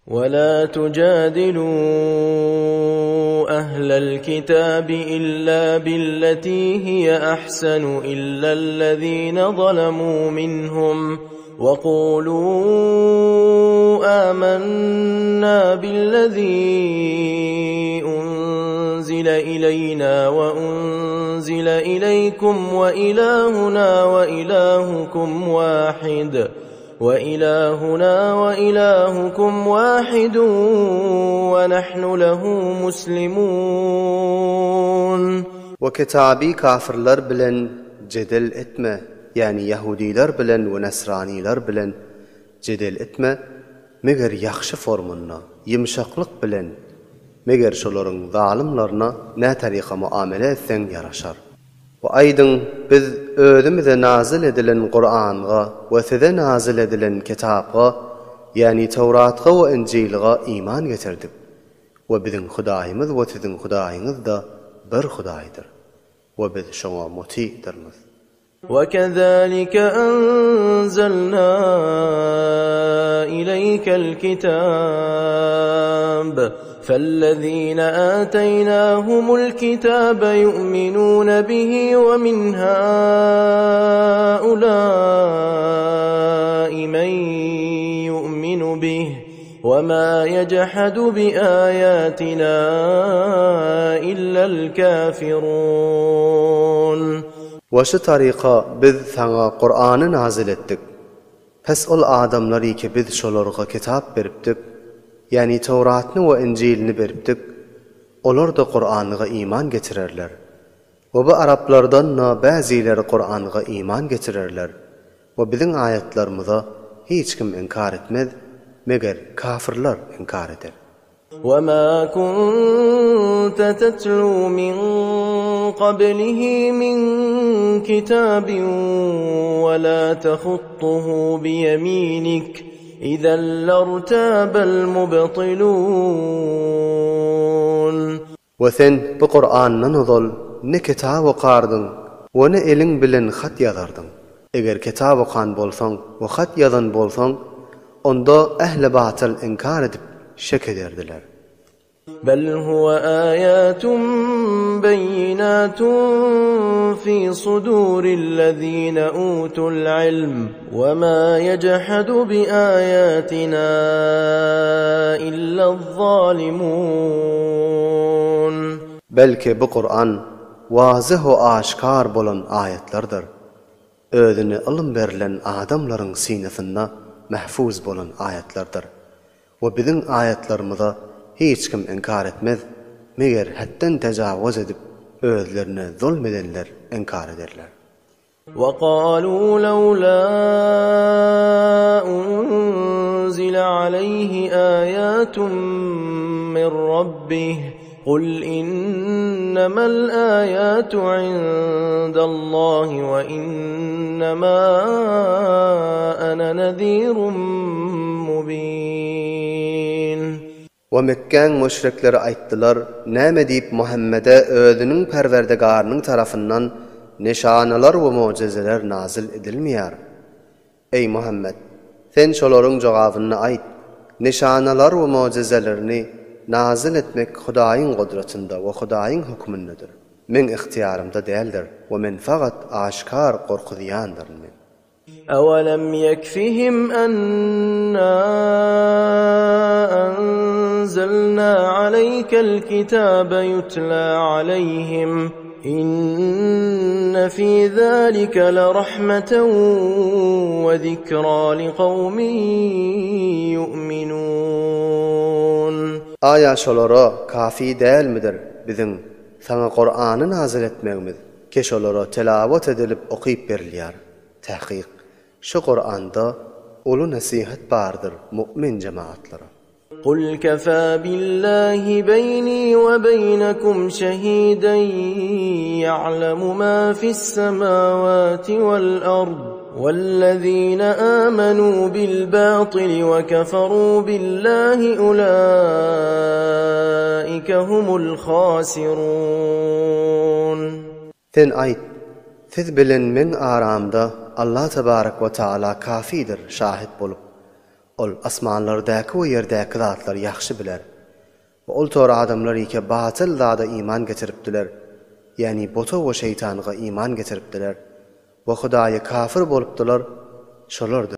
ولا تجادلوا أهل الكتاب إلا بالتي هي أحسن إلا الذين ظلموا منهم وقولوا آمنا بالذي أنزل إلينا وأنزل إليكم وإلهنا وإلهكم واحد وإلهنا وإلهكم واحد ونحن له مسلمون. We kitaby kafirler bilen jedel etme, ýagny ýahudylar bilen we nasranylar bilen jedel etme, meger ýagşy formunda, ýumşaklyk bilen, meger şolaryň zalymlaryna nätaryka muamele etseň ýaraşar. We aýdyň, Biz özümize nazyl edilen Kuranga we size nazyl edilen Kitapga, ýagny Töwratga we Injilga iman getirdik. We biziň Hudaýymyz we siziň Hudaýyňyz-da bir Hudaýdyr. We biz şoňa muty'dyrmyz. وَكَذَٰلِكَ أَنزَلْنَا إِلَيْكَ الْكِتَابَ فَالَّذِينَ آتَيْنَاهُمُ الْكِتَابَ يُؤْمِنُونَ بِهِ وَمِنْ هَٰؤُلَاءِ مَن يُؤْمِنُ بِهِ وَمَا يَجْحَدُ بِآيَاتِنَا إِلَّا الْكَافِرُونَ. We şu taryka Biz saňa Kurany nazyl etdik. Pes ol adamlary ki Biz şolarga kitap beripdik, ýagny Töwratny we Injilni beripdik, olar-da Kuranyga iman getirerler. We bu araplardan-da bäzileri Kuranyga iman getirerler we Biziň aýatlarymyza hiç kim inkar etmez, meger kafyrlar inkar eder. وَمَا كُنتَ تَتْلُو مِن قَبْلِهِ مِن كِتَابٍ وَلَا تَخُطُّهُ بِيَمِينِكَ إِذًا لَّارْتَابَ الْمُبْطِلُونَ. We sen bu Kurandan ozal ne kitap okardyň we ne eliň bilen hat ýazardyň. Eger kitap okan bolsaň we hat ýazan bolsaň, onda ähli batyl inkar edip şek ederdiler. Bel huwe aýatun beýinatun fi sudurillezine utul ilm we ma yejhadu bi aýatina illez-zalimun. Belki bu Kuran wazyh we aşkar bolan aýatlardyr. Özüne ylym berlen adamlaryň synasynda mähfuz bolan aýatlardyr. We biziň aýatlarymyza hiç kim inkar etmez, meger hetden tejawuz edip özlerine zulm edenler inkar ederler. وَقَالُوا لَوْلَا أُنزِلَ عَلَيْهِ آيَاتٌ مِّن رَّبِّهِ قُلْ إِنَّمَا الْآيَاتُ عِندَ اللَّهِ وَإِنَّمَا أَنَا نَذِيرٌ مُّبِينٌ. We Mekgäň müşrikleri aýtdylar, Näme diýip Muhammede özüniň Perwerdigarynyň tarapyndan nyşanalar we mugjyzeler nazyl edilmeýär? Eý, Muhammet! Sen şolaryň jogabyny aýt, Nyşanalar we mugjyzelerini nazyl etmek Hudaýyň gudratynda we Hudaýyň hökmündedir. Meň ygtyýarymda däldir we men fakat aşgär gorkuzýandyryn men. أَوَلَمْ يَكْفِهِمْ أَنَّا أَنزَلْنَا عَلَيْكَ الْكِتَابَ يُتْلَى عَلَيْهِمْ إِنَّ فِي ذَلِكَ لَرَحْمَةً وَذِكْرَى لِقَوْمٍ يُؤْمِنُونَ. Aýa şolara kafi dälmidir Biziň saňa Kurany nazyl etmegimiz, ki şolara telawat edilip okyp berilýär? Takyk, şu Kuranda uly nesihat bardyr mu'min jemagatlara. قُلْ كَفَى بِاللَّهِ بَيْنِي وَبَيْنَكُمْ شَهِيدًا يَعْلَمُ مَا فِي السَّمَاوَاتِ وَالْأَرْضِ وَالَّذِينَ آمَنُوا بِالْبَاطِلِ وَكَفَرُوا بِاللَّهِ أُولَٰئِكَ هُمُ الْخَاسِرُونَ. Sen aýt, Siz bilen meň aramda Allah tebarek we taala kafidir şahit bolup. Ol asmanlardaky we ýerdäki zatlary ýahşy biler. We ol tor adamlar ýeke batyl zada iman getiripdiler, ýäni buta we şeýtanga iman getiripdiler we Hudaýa kafir bolupdylar, şolardyr.